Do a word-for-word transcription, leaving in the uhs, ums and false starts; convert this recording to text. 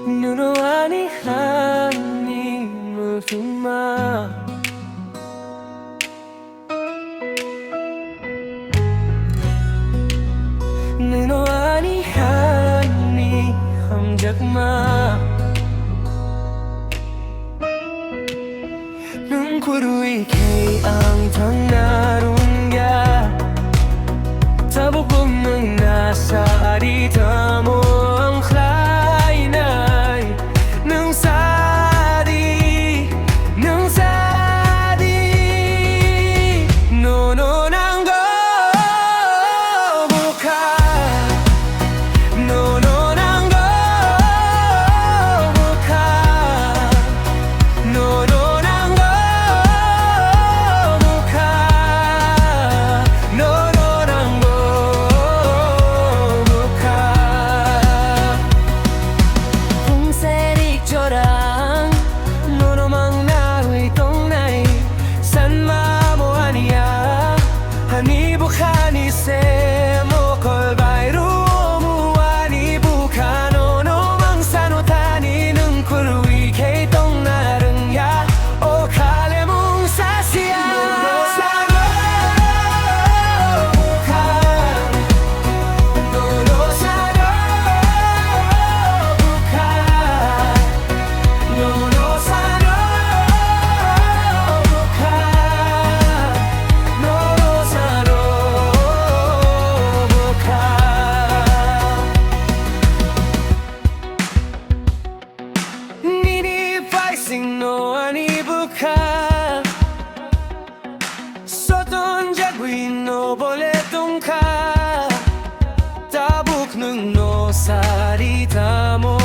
Nono ani hani muthungma. Nono ani hani hamjakma. Nwng kwrwi khe ang thangna rwngya. Tabuk nwng na sari tamo ang khlainai. Nwng sadi, nwng sadi, nono nango bwkha, nono nango bwkha, nono nango bwkha, nono nango bwkha. Pungserik jorang nono mangnawi tongnai, sanma bo aniya, ani bwkhani se mokol bai rumu ani bwkha nono mangsano thani nwng kwrwi khe tongna rwngya. O khale mung sasia. Nono sano bwkha. Nono sano bwkha. Nono sano bwkha. Nono sano bwkha. Nini paisingno ani bwkha, soton jagwino bole tongkha. Tabuk nwngno sari tamo